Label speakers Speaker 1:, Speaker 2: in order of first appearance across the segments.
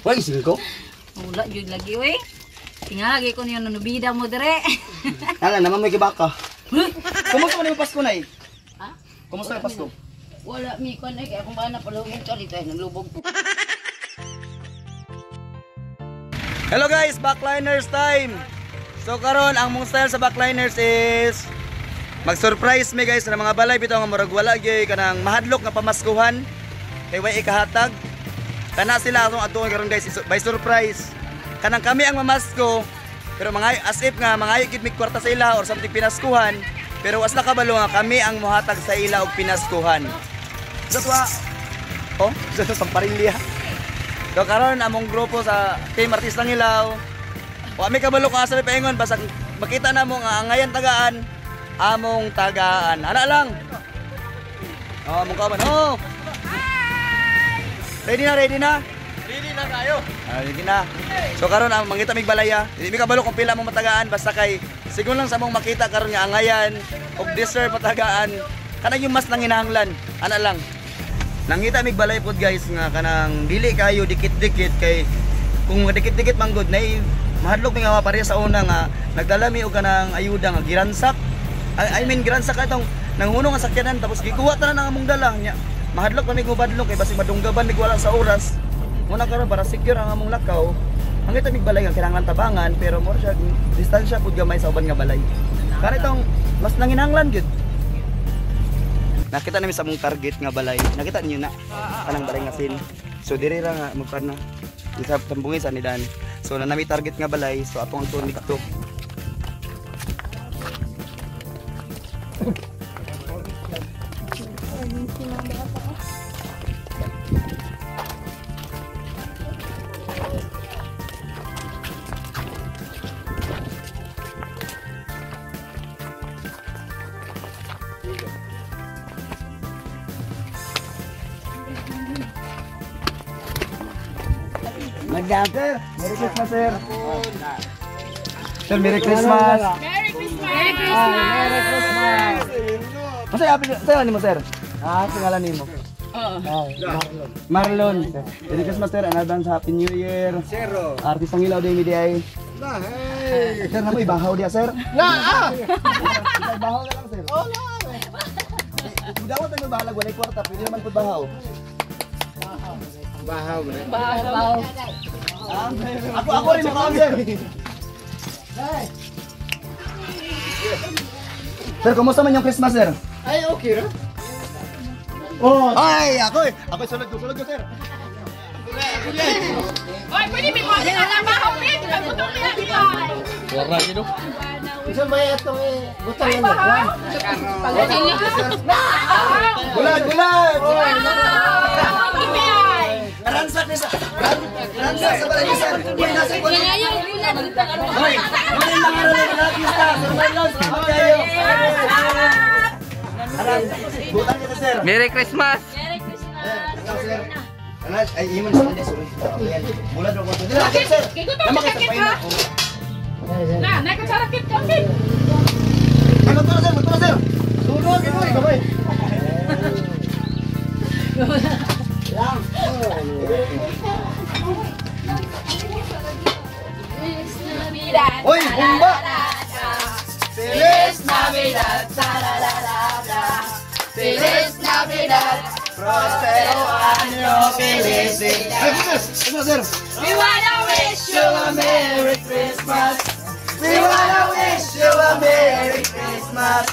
Speaker 1: Why 5?
Speaker 2: Wala jud lagi oy. Tingagi ko niyo nanubida mo dire.
Speaker 1: Nala naman may gibaka. Kumusta man yung Pasko, Nay?
Speaker 2: Ha?
Speaker 1: Kumusta yung Pasko?
Speaker 2: Wala mi kon ay kay akong bana palubog chali tayo naglubog.
Speaker 1: Hello guys, backliners time. So karon ang mong style sa backliners is mag-surprise mi guys sa mga balay bitaw nga murag wala gyud kanang mahadlok nga pamaskuhan kay way ikahatag. Kana sila atong atuon karon guys by surprise. Kanang kami ang mamasko pero mga as if nga mga gid mig kwarta sa ila or something pinaskuhan, pero wasla kabalo nga kami ang mohatag sa ila og pinaskuhan. So tuwa. Oh, sa Samparilya. So karon among grupo sa Team Artistang Hilaw. Wa mi kabalo kung asa mi paingon, basta makita namo nga angayan tagaan, among tagaan. Ana lang. Oh, among kaban. Oh. Ready na, ready na.
Speaker 3: Ready na kayo.
Speaker 1: Ah, ready na. So karon ang mangita mig balaya. Dili mi kabalo kung pila mong matagaan, basta kay sigon lang sa among makita karon nga angayan og deserve patagaan. Kanang yung mas nanginahanglan. Ana lang. Nangita mig balay pod guys nga kanang dili kayo dikit-dikit kay kung dikit-dikit man gud nay mahadlok mi nga pareha sa una nga nagdala mi og kanang ayuda nga giransak. I mean giransak atong nanghunong ang sakyanan tapos gikuha tanan ang among dala nya. Mahadlok pa mig mobadlong kay basig madunggaban mig wala sa oras. Muna karon para secure ang among lakaw. Mangita mig balay nga kinahanglan tabangan pero mo siya distansya pud gamay sa uban nga balay. Kanitong mas nanginahanglan gyud. Nakita namin sa among target nga balay. Nakita niyo na kanang balay nga sin. So diri ra nga magpan na. Isa tambungin sa nidan. So na nami target nga balay, so atong ang tunig to. Sir, Merry Christmas, sir. Sir, Merry Christmas.
Speaker 2: Merry Christmas. Merry Christmas.
Speaker 1: Masaya, sayo nimo, sir? Ah, pangalan nimo.
Speaker 2: Oo.
Speaker 1: Marlon. Merry Christmas, sir. And advance Happy New Year.
Speaker 3: Zero.
Speaker 1: Artistang Hilaw day mi di ay.
Speaker 3: Na, hey.
Speaker 1: Sir, namo ibahaw diya, sir.
Speaker 3: Na, ah.
Speaker 1: Ibahaw na lang, sir.
Speaker 3: Oh, na.
Speaker 1: Mudawat tayo bahalag, walay kwarta, pwede naman pud bahaw.
Speaker 3: Bahaw, bre.
Speaker 2: Bahaw.
Speaker 1: Ako rin makaon, sir. Sir, kumusta man yung Christmas, sir?
Speaker 3: Ay, okay ra. Oh.
Speaker 1: Ay, ako eh. Ako sulod ko, sir.
Speaker 2: Oy, pwede mi mo na bahaw mi. Pagutong mi di ba?
Speaker 3: Wala gid. Isa may atong butang ano.
Speaker 1: Gulag, gulag. Ransak ni sa. Ransak sa balay ni sir. Uy, nasa ko. Hoy, muna yung mga rin na pista. Sir Marlon, salamat kayo. Aran, butan kita, sir.
Speaker 4: Merry Christmas!
Speaker 2: Merry Christmas.
Speaker 1: Ikaw, sir. Ano, ay, iman sa kanya, sorry. Bulan ako. Dili, sir.
Speaker 2: Kigutom ka kit ha. Na, na ka sarakit ka kit.
Speaker 1: Ano to, sir? Magturo, sir. Sunog, ito, kamay. Oy, bumba! Feliz
Speaker 2: Navidad, Feliz Navidad.
Speaker 1: Prospero año felicidad. Ay, sir, sir.
Speaker 2: We wanna wish
Speaker 1: you a Merry Christmas. We wanna wish you a Merry Christmas.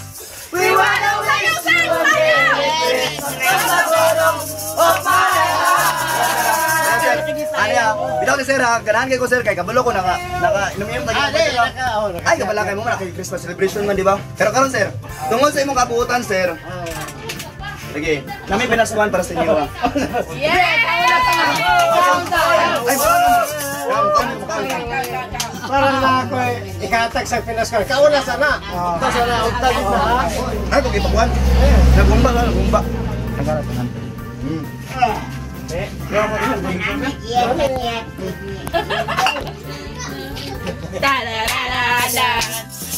Speaker 1: We wanna wish you a Merry Christmas. From the bottom of my heart. Ano ya? Bitaw ni sir ha, ganahan kay ko sir kay kabalo ko naka inom-inom tayo. Ay, kabala kay mo man kay Christmas celebration man di ba? Pero karon sir, tungod sa imong kabuotan sir. Sige, nami pinaskuhan para sa inyo ha.
Speaker 2: Yeah!
Speaker 1: Ay,
Speaker 3: Para na ako ikahatag sa Pinas ko. Kauna sana. Ito sana utag na.
Speaker 1: Ay, kung ipakuan. Nagumba ka, nagumba.
Speaker 2: Ta-da-da-da-da.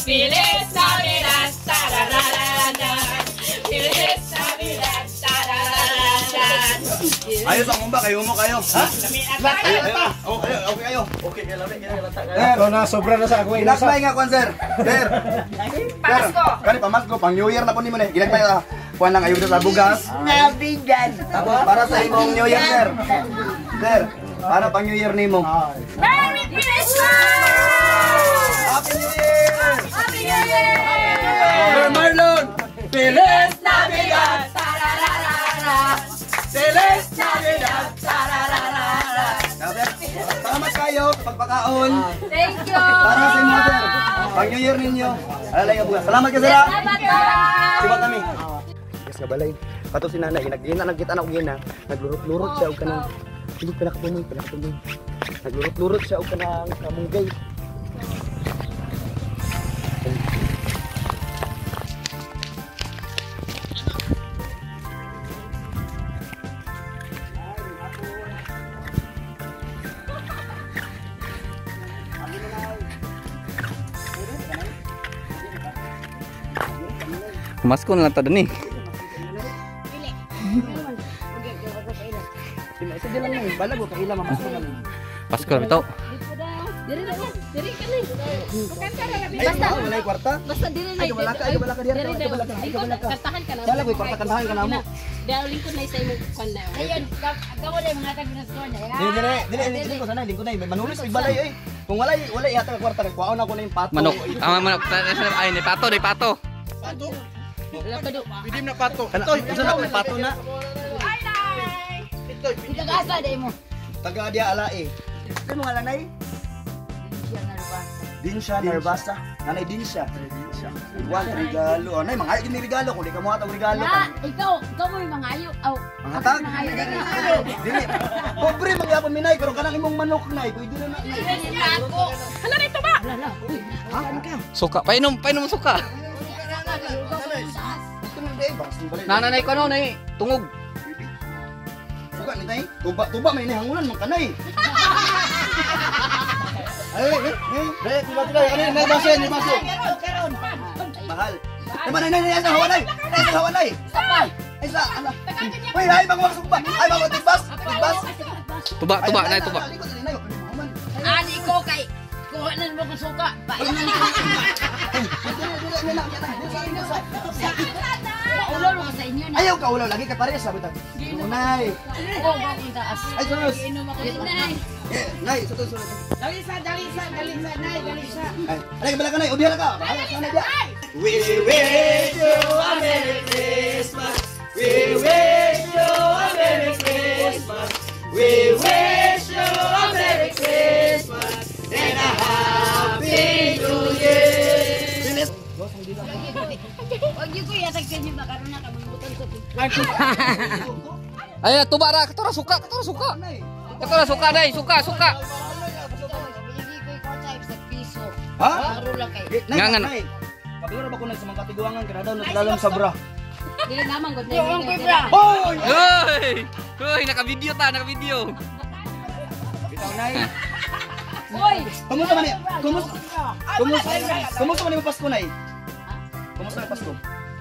Speaker 2: Feliz Navidad, ta-da-da-da-da. Feliz Navidad, ta-da-da-da-da.
Speaker 1: Ayos ang umba kayo mo kayo. Ha? Okay, okay kayo. Okay, kayo lami kayo lata kayo.
Speaker 3: Ito na, sobra na sa ako.
Speaker 1: Ginagmay nga kwan sir. Sir. Pamasko. Kani pamasko pang New Year na po nimo ni. Ginagmay ka. Kuan lang ayo sa bugas.
Speaker 4: Nabigan.
Speaker 1: Tapos para sa imong New Year sir. Sir, para pang New Year nimo.
Speaker 2: Merry Christmas!
Speaker 1: Happy New Year!
Speaker 2: Happy New Year!
Speaker 1: Sir Marlon! Feliz Navidad! Feliz Navidad! Salamat kayo sa pagpakaon.
Speaker 2: Thank you!
Speaker 1: Para sa inyo, sir. Pang New Year ninyo. Alay nga bugas. Salamat kayo, sir. ah.
Speaker 2: Salamat pa!
Speaker 1: Sibat kami. Yes nga balay. Kato si nanay, nagina nagkita na og gina. Naglurot-lurot siya og kanang hindi pinakapunoy, pinakapunoy. Naglurot-lurot siya og kanang kamunggay.
Speaker 5: Masko na lang ta dun eh.
Speaker 1: Sige lang nay, balag ko kaila mamasko kami.
Speaker 5: Pasko na bitaw.
Speaker 2: Diri na yan. Diri ka na.
Speaker 1: Ay, basta wala kwarta.
Speaker 2: Basta diri na.
Speaker 1: Ay, wala ka, ay, wala ka diyan, ay, wala ka, ay, wala ka.
Speaker 2: Kantahan ka na.
Speaker 1: Balag ko kwarta kantahan ka na mo.
Speaker 2: Dahil lingkod na isa imong kwan na. Ayun, gawa na yung mga tag-pinaskuhan na.
Speaker 1: Dili dili dili dili ko sana lingkod nay, manulis og balay oy. Kung walay walay ihatag ang kwarta kay kuwaon ako na yung pato.
Speaker 5: Manok. Ah, manok. Ay, ni pato, ni pato.
Speaker 2: Wala pa do.
Speaker 1: Kana, unsa na may pato na?
Speaker 2: Ikagasa dai mo.
Speaker 1: Taga dia alae. Ano nga lanay? Dinsya Narvasa. Nanay Dinsya. Dinsya. Wan regalo. Anay mga gini regalo kung di ka mo hatag regalo.
Speaker 2: Na, ikaw, ikaw mo yung mga ayo. Aw,
Speaker 1: Mga tag.
Speaker 2: mga ayo.
Speaker 1: Dili. Pobre magyapon minay pero kanang imong manok nay pwede na na.
Speaker 2: Ako. Hala rito ba? Hala, hala. Uy,
Speaker 5: Suka. Painom, painom suka.
Speaker 1: Gusto mo day bang balay.
Speaker 5: Nananay ko ano, nay. Tungog.
Speaker 1: Suka ni tay. Tuba tuba may hangulan man kanay. Ay, ay, ay, ay, tuba tuba kanay nay baso nay baso. Mahal. Ay, nay nay nay sa hawanay. Nay sa hawanay.
Speaker 2: Sapay.
Speaker 1: Ay sa ala. Uy, ay bang sugba. Ay bang tigbas, tigbas.
Speaker 5: Tuba, tuba, nay, tuba.
Speaker 2: Ani ko kay kuha na mo kong suka. Pa. Maulaw ko sa inyo na.
Speaker 1: Ayaw ka ulaw lagi ka parehas sabi ta. Nay.
Speaker 2: Oo, ba akong taas.
Speaker 1: Ay sus.
Speaker 2: Inom ako nay.
Speaker 1: Eh, nay, sa to sulod.
Speaker 4: Dalisa, dalisa, dalisa, nay, dalisa.
Speaker 1: Ay, alay ka bala ka nay, ubiha ka. Ay, sana dia. We wish you a Merry Christmas. We wish you a Merry Christmas. We wish you a Merry Christmas and a Happy New Year. Bilis.
Speaker 2: Wag yun ko yatag sa inyo makaroon na kamangutan ko.
Speaker 5: Ay, tuba ra, kato ra suka, kato ra suka. Kato ra suka day, suka, suka.
Speaker 2: Binigay ko yung kwarta sa piso.
Speaker 1: Ha?
Speaker 2: Karoon lang kayo.
Speaker 1: Nay,
Speaker 5: Nga, nga,
Speaker 1: nay. Kabilo ra ba ko nag sa mga katiguangan kada daw naglalom sa bra.
Speaker 2: Dili naman gud na. Yung bra.
Speaker 1: Hoy!
Speaker 5: Hoy! Hoy, naka-video ta, naka-video.
Speaker 1: Bitaw nay.
Speaker 2: Oy,
Speaker 1: Kumusta man ni? Kumusta? Kumusta? Kumusta man ni Pasko nay? Kumusta ang Pasko?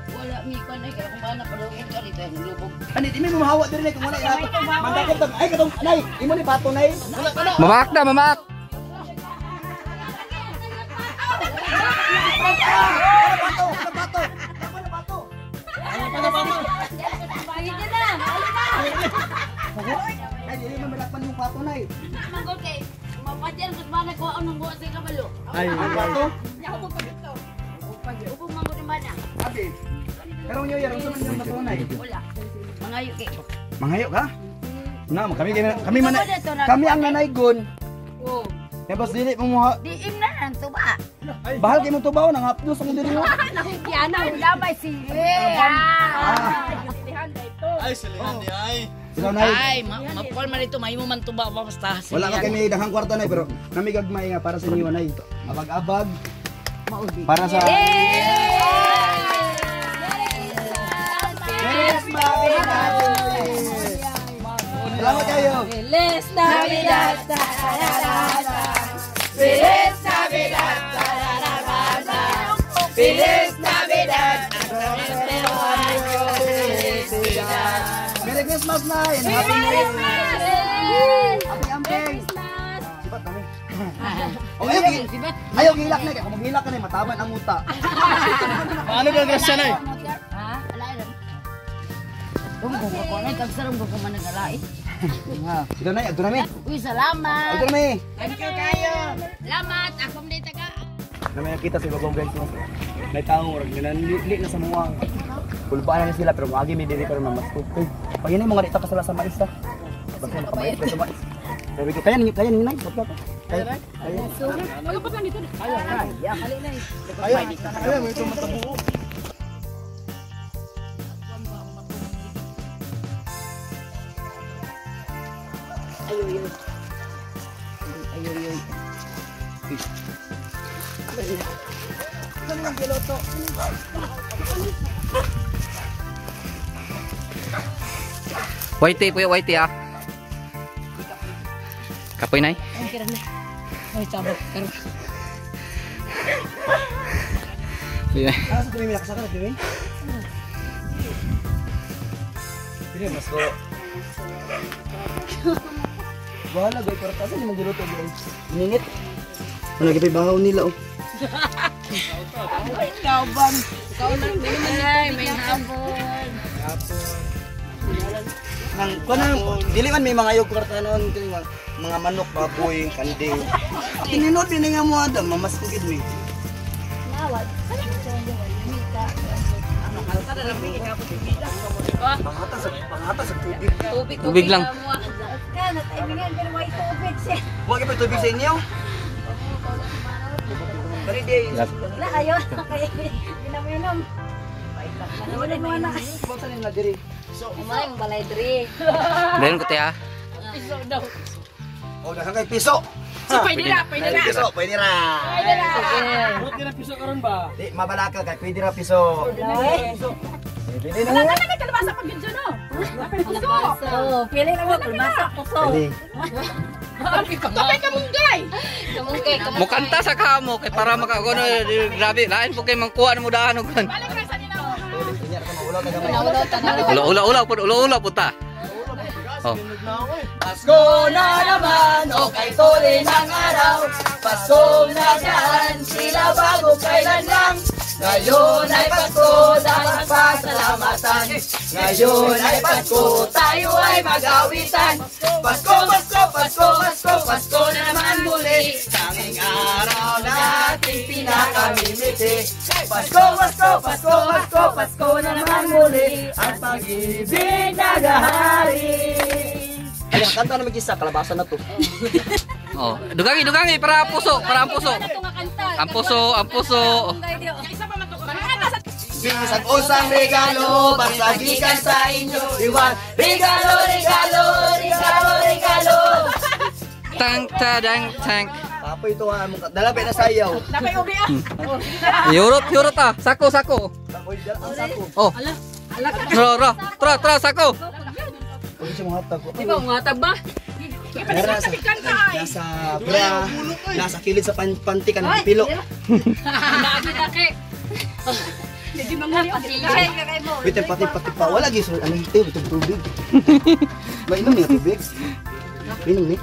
Speaker 2: wala mi kon ay kaya kung paano palungin ka dito ang lubog.
Speaker 1: Ani di mi mahawa diri nay kung wala ihatag. Mandakop tag ay katong nay, imo ni pato nay. Wala kana.
Speaker 5: Mamak na, mamak.
Speaker 1: Wala pato, wala pato. Wala pato.
Speaker 2: Pangit na.
Speaker 1: Ay, dili man malakpan yung pato nay.
Speaker 2: Manggol kay mapatyan kung paano ko anong buhat sa kabalo.
Speaker 1: Ay, pato.
Speaker 2: Ubong manggol ng bana.
Speaker 1: Abi. Karong New Year, unsa man yung pato nay?
Speaker 2: Wala. Mangayo kay.
Speaker 1: Mangayo ka? Na, kami kami man kami ang nanaygon.
Speaker 2: Oh.
Speaker 1: Tapos dili mo mo
Speaker 2: Diim na lang tuba.
Speaker 1: bahal kay mo tubaw nang hapdos ang diri mo.
Speaker 2: Yan ang lamay sili. Ah.
Speaker 1: Ikaw nay.
Speaker 4: Ay, mapol man ito, mahimo man tuba ba basta.
Speaker 1: Wala ka kami daghang kwarta nay pero nami gagmay nga para sa inyo nay. Abag-abag. Para sa Merry Christmas! Happy New Year! Salamat kayo!
Speaker 2: Feliz Navidad.
Speaker 4: Feliz Navidad. Feliz Navidad.
Speaker 1: Merry Christmas, Nay! Nay! And Happy New Year! Happy Amping! Sibat kami. Oh, ayaw gilak na. Kung maghilak ka na, mataban ang uta.
Speaker 3: Ano ba ang grasya na eh?
Speaker 2: Ha? Alay lang. Ko na kagsarong ko man nagalait.
Speaker 1: Sige na, agdo na mi.
Speaker 4: Uy, salamat.
Speaker 1: Agdo na mi.
Speaker 4: Thank you kayo. Salamat. Akong dita ka.
Speaker 1: Na may nakita sa ibabong guys. May taong murag nananli na sa muwang. Kulbaan na sila pero maagi may diri pero mamasko. Pag yun mga dita pasala sa mais ha. Basta makabayad ka sa mais. Sabi ko, kaya ninyo, kaya ninyo, nay. Ba't ka? Kaya, kaya.
Speaker 3: Ayaw, ayaw, may tumatabuo.
Speaker 5: Whitey, kuya, whitey ah. Kapoy nay.
Speaker 2: Ay, sabot. Pero
Speaker 5: Kuya.
Speaker 1: Ah, sa tuloy may nakasaka na tuloy. Pili mas ko. Bahala guys, para kasi ni magluto guys. Ininit. Ano lagi pa bahaw nila oh.
Speaker 2: ay, may habol.
Speaker 1: Nang kuno dili man may mga ayog kwarta noon kini mga manok, baboy, kanding. Tininod din nga mo adam, mamas ko gid mi. Panghata sa tubig.
Speaker 2: Tubig,
Speaker 5: Tubig lang.
Speaker 2: Ka, nataimingan pero may tubig siya.
Speaker 1: Wa gyud tubig sa inyo? Kani di.
Speaker 2: Wala kayo. Kaya pinaminom. Wala mo na.
Speaker 1: Buksan nila diri.
Speaker 2: Umay ang balay diri.
Speaker 5: Dayon ko te ah.
Speaker 1: Oh, daghan kay piso.
Speaker 4: So, pwede na, pwede na.
Speaker 1: Piso, pwede ra.
Speaker 3: Buti na piso karon ba?
Speaker 1: Di mabalaka kay pwede ra piso. Pwede na.
Speaker 4: Wala na kalabasa pag yun no?
Speaker 2: Oh, pili na mo kalmasa puso.
Speaker 1: Pwede.
Speaker 4: Kapay ka munggay.
Speaker 2: Kamungkay, kamungkay.
Speaker 5: Mukanta sa kamo kay para makakuno grabe lain po kay mangkuha mo daan og kan.
Speaker 4: Balik ra sa nina.
Speaker 1: Unya ra ka maulaw ta gamay.
Speaker 5: Ula ula ula pud ula ula pud ta. Oh.
Speaker 1: Pasko na naman, o kay tuli ng araw. Pasko na dyan, sila bago kailan lang. Ngayon ay Pasko, dapat pasalamatan. Ngayon ay Pasko, tayo ay mag-awitan. Pasko, Pasko, Pasko, Pasko, Pasko na naman muli. Tanging araw nating pinakamimiti. Pasko, Pasko, Pasko, Pasko, Pasko na naman muli. At pag-ibig nagahari. Ay, kanta na mag-isa, kalabasa na to.
Speaker 5: Oh, dugangi dugangi para ang puso, para ang puso. Ang puso, ang puso.
Speaker 1: Bisag usang regalo, basta gikan sa inyo. Iwan, regalo, regalo, regalo, regalo.
Speaker 5: Tang tadang tang.
Speaker 1: Papo ito ha, mong dala pa na sayaw.
Speaker 4: Napay ubi ah.
Speaker 5: Yurot yurot ah. Sako sako.
Speaker 1: Uy, dala ang sako.
Speaker 5: Oh. Tra tra tra tra sako.
Speaker 1: Uy, siya mga hatag.
Speaker 2: Di ba mga tag ba?
Speaker 1: Nasa, nasa bra, nasa kilid sa panty ka ng pilo.
Speaker 2: Lagi laki.
Speaker 1: Wait, pati pati pa. Wala gyud ano ito, itong tubig. Mainom niya tubig. Mainom ni.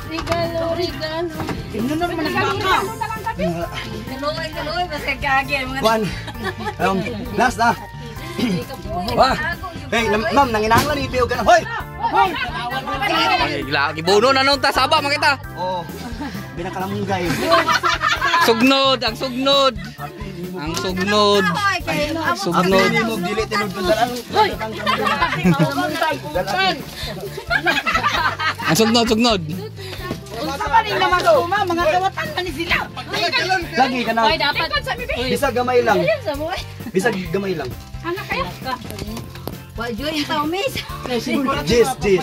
Speaker 2: Regalo, regalo. Kaluoy, kaluoy basta kagi mga
Speaker 1: Kuan. Last na. Wah. Hey, ma'am, nanginahanglan ni ipiog ka na. Hoy!
Speaker 5: Ay, lagi buno na nun ta saba makita.
Speaker 1: Oh. Binakalamungay.
Speaker 5: Sugnod, ang sugnod. Ang sugnod. Sugnod.
Speaker 1: Ang mo dili tinud dalan.
Speaker 5: Ang sugnod, sugnod.
Speaker 4: Unsa pa rin naman kuma, mga kawatan man ni sila.
Speaker 1: Lagi ka na.
Speaker 2: dapat
Speaker 1: Bisag gamay lang. Bisag gamay lang.
Speaker 4: Anak kayo.
Speaker 2: Wa joy in tao miss.
Speaker 1: Jis, jis.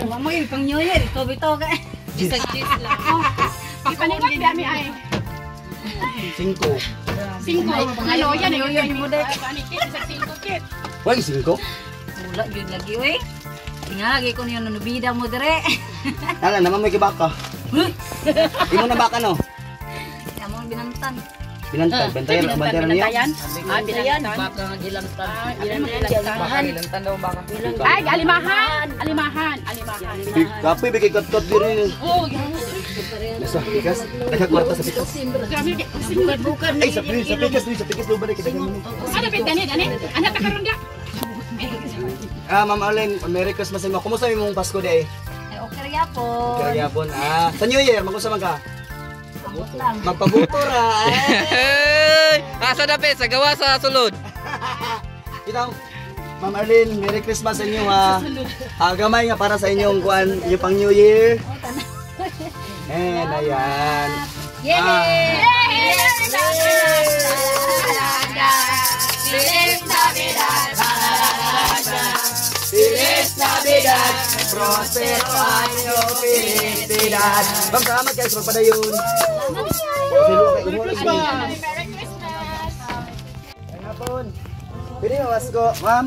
Speaker 2: Wa mo yung pang New Year, ikaw bitaw ka.
Speaker 1: Jis.
Speaker 4: Ipaniwat dami ay.
Speaker 1: 5.
Speaker 4: 5. Ano yan
Speaker 2: New Year mo dek.
Speaker 4: Ani kit sa 5 kit.
Speaker 1: Why 5?
Speaker 2: Wala gyud lagi oy. Tingala ko niyo nanubida mo dire.
Speaker 1: Nala naman may kibaka. Imo na baka no.
Speaker 2: Amo ang binantan.
Speaker 1: Binantad, bantayan, bantayan niya.
Speaker 2: Ah, binantan.
Speaker 4: Baka nga gilamtan. Gilamtan.
Speaker 2: Ay, alimahan. Alimahan, alimahan.
Speaker 1: Kapoy bigay kat-kat diri.
Speaker 2: Oh,
Speaker 1: Sa pikas, nagkakwarta sa pikas.
Speaker 4: Bukan
Speaker 1: Ay, sa pikas, sa pikas do balik kita.
Speaker 2: Ano pit gani gani? Ana ta karon da.
Speaker 1: Ah, Ma'am Arlene, Merry Christmas sa inyo. Kumusta imong Pasko day?
Speaker 2: Ay, okay ra po.
Speaker 1: Kaya gyapon. Ah, sa New Year, magunsa man ka? Magpabuto ra. Ay.
Speaker 5: Hey! Asa dapit sa gawa sa sulod.
Speaker 1: Itaw, Ma'am Arlene, Merry Christmas sa inyo ha. Ah, gamay nga para sa inyong kuan, yung pang New Year. And ayan.
Speaker 2: Yay!
Speaker 1: Feliz Navidad, Prospero Año, Felicidad. Ma'am, salamat guys, magpadayon. Merry Christmas!
Speaker 2: Merry Christmas!
Speaker 1: Ay, hapon. Pwede mawasko, ma'am.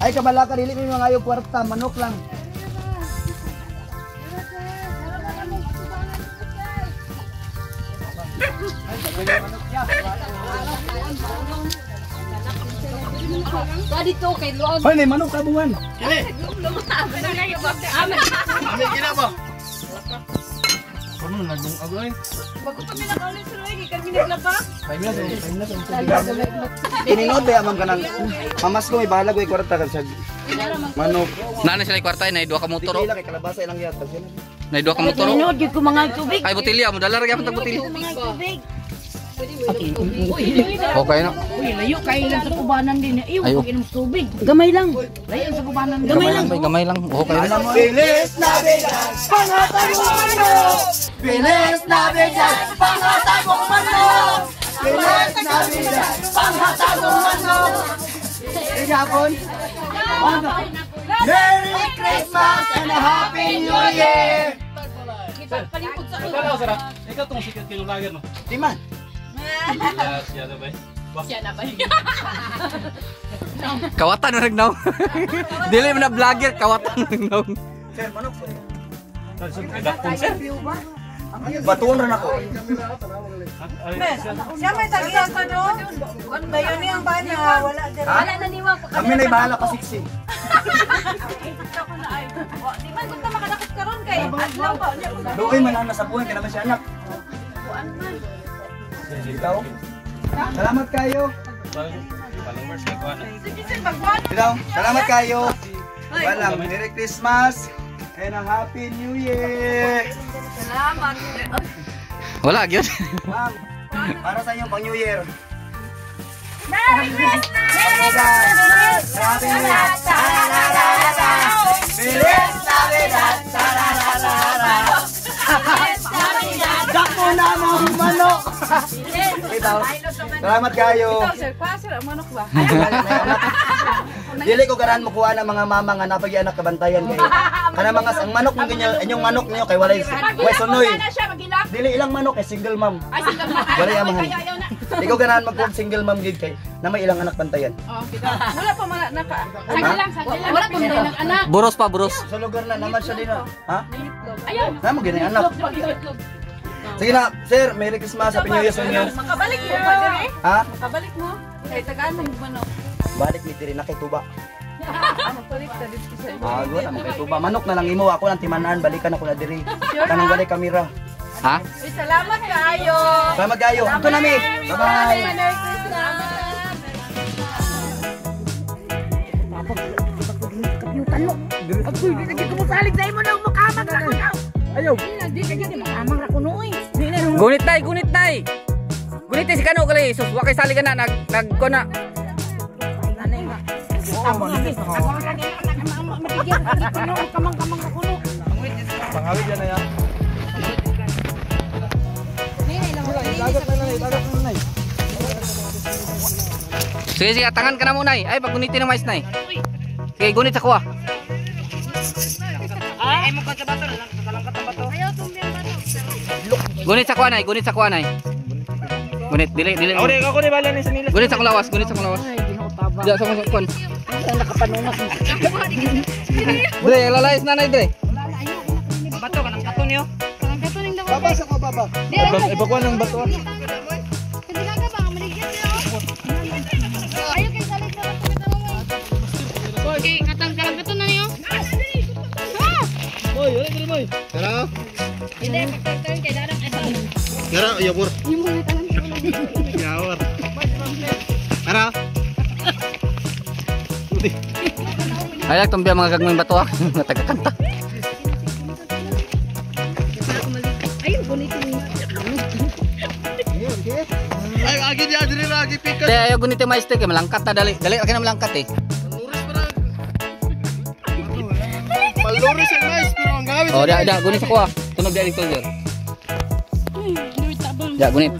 Speaker 1: Ay, kabala ka, dili may mga ayaw kwarta, manok lang.
Speaker 2: Ba dito kay Luog.
Speaker 1: Hoy, may manok ka buwan.
Speaker 4: Bago pa pinakaulit sa Roy, kami naglaba.
Speaker 1: Tininod ba ma'am kanang mamas ko may bahala ko kwarta kan sa manok.
Speaker 5: Nana sila kwarta nay duha ka motor.
Speaker 1: Dili kay kalabasa ilang yata.
Speaker 5: Nay duha ka motor.
Speaker 4: Tinuod gyud ko mga tubig.
Speaker 5: Ay botilya mo dala ra gyapon tag botilya.
Speaker 4: Tubig.
Speaker 5: Okay na.
Speaker 4: Uy, layo kayo lang sa kubanan din. Iyo,
Speaker 5: Ayo.
Speaker 4: pag inom tubig. Gamay lang. Layo sa kubanan. Gamay lang.
Speaker 5: Gamay lang. Okay na.
Speaker 1: Bilis na bigas, pangatagong manok. Bilis na bigas, pangatagong manok. Bilis na bigas, pangatagong manok. Igapon. Merry Christmas and a Happy New Year!
Speaker 2: Palipod sa ulo.
Speaker 6: Ikaw tong sikat kay vlogger no.
Speaker 1: Di man.
Speaker 6: Siya na ba?
Speaker 2: Siya na ba?
Speaker 5: Kawatan na nagnaw. Dili man na vlogger, kawatan na nagnaw.
Speaker 1: Sir, manok.
Speaker 6: Dakpon sir.
Speaker 1: Batuon rin ako.
Speaker 7: Siya may tagsa sa do. Kayo ni ang bana, wala dyan.
Speaker 2: Wala na niwa.
Speaker 1: Kami na'y bahala pa siksi.
Speaker 7: Di man kung ta makadakot karon kay adlaw ba niya.
Speaker 1: Doon man ang nasa buhay, kaya naman siya anak. Ikaw? Salamat kayo.
Speaker 6: Followers kay kuan.
Speaker 7: Sige sir, magwan.
Speaker 1: Ikaw, salamat kayo. Walang Merry Christmas and a Happy New Year.
Speaker 7: Salamat.
Speaker 5: Wala gyud.
Speaker 1: Ma'am, para sa inyong pang New Year.
Speaker 7: Merry Christmas! Merry
Speaker 1: Christmas! Happy New Year! Feliz Navidad! Tarararara! Dako na mo manok! Ikaw, salamat kayo.
Speaker 7: Sir, kwa sir, ang manok ba?
Speaker 1: Dili ko ganahan mo kuha ng mga mama nga napagi anak kabantayan kayo. Kana mga ang manok mong ganyan, inyong manok niyo kay walay way sunoy.
Speaker 2: Na siya magilak.
Speaker 1: Dili ilang manok kay single mom.
Speaker 2: Ay single mom.
Speaker 1: Wala yung amahan.
Speaker 2: Ayaw, ayaw na.
Speaker 1: Di ko ganahan magkuha single mom gid kay na may ilang anak bantayan.
Speaker 7: Oh, kita. Wala pa man naka.
Speaker 2: Sagli lang, sagli lang. Wala pa man ng anak.
Speaker 5: Buros pa, buros.
Speaker 1: Sa lugar na naman siya din na. Ha?
Speaker 2: Ayaw.
Speaker 1: Na mo ganyan anak. Sige na, sir, Merry Christmas, Happy New Year sa inyo.
Speaker 7: Makabalik mo pa dire.
Speaker 1: Ha?
Speaker 7: Makabalik mo. Kay tagaan man yung manok.
Speaker 1: Balik ni diri na kay tuba.
Speaker 7: Magpalit ta dito sa
Speaker 1: Ah, wala mo kay tuba. Manok na lang imo ako lang timanan, balikan ako na diri. Kanang walay kamera.
Speaker 5: Ha?
Speaker 7: Uy, salamat kaayo.
Speaker 1: Salamat kayo. Ito na mi. Bye-bye.
Speaker 7: Merry Christmas.
Speaker 4: Agoy, di lagi kumusalig sa imo na mukamang ra ko na. Ayaw. Di lagi di makamang ra ko nooy. Di na
Speaker 5: Gunit tay, gunit tay. Gunit tay si kano kali sus wa kay sali ka na nag nag ko na.
Speaker 4: Ako ra lagi matigyan lagi ko no kamang-kamang ra ko no.
Speaker 1: Pangawid yan na yan.
Speaker 5: Sige sige, tangan ka na muna ay. Ay paggunitin ng mais nay. Sige, gunit sa kuha. Gunit sa kuha nay, gunit sa kuha nay. Gunit dili dili.
Speaker 6: Ako ni bala ni sa nila.
Speaker 5: Gunit sa kong lawas, gunit sa kong lawas.
Speaker 4: Ay, Ginoo taba.
Speaker 5: Diya sa kong kuan.
Speaker 4: Ang nakapanungas.
Speaker 5: Dre, lalayas nanay dre.
Speaker 4: Bato kanang kato niyo. Kanang kato ning daw.
Speaker 3: Baba sa ko baba.
Speaker 6: Ipakuha ng bato.
Speaker 8: Ayaw kay salig sa bato kita mo. Okay, katang kalang kato na niyo.
Speaker 6: Boy, wala diri boy.
Speaker 3: Tara.
Speaker 8: Hindi, pagtagtag kay darang ay.
Speaker 3: Tara, yabur. Yawar. Tara.
Speaker 5: Ay, tumbiya mga gagawin bato ah. Mga tagakanta.
Speaker 8: Ayun, gunitin mo.
Speaker 3: Ay, agi di adri lagi pikas.
Speaker 5: Te, ayaw guniti mais te, kay malangkat na dali. Dali ka na malangkat eh.
Speaker 3: Maluris ang mais pero ang gawin.
Speaker 5: Oh, da, da, gunit sa kuha. Tunog da dito, sir. Ya, gunit.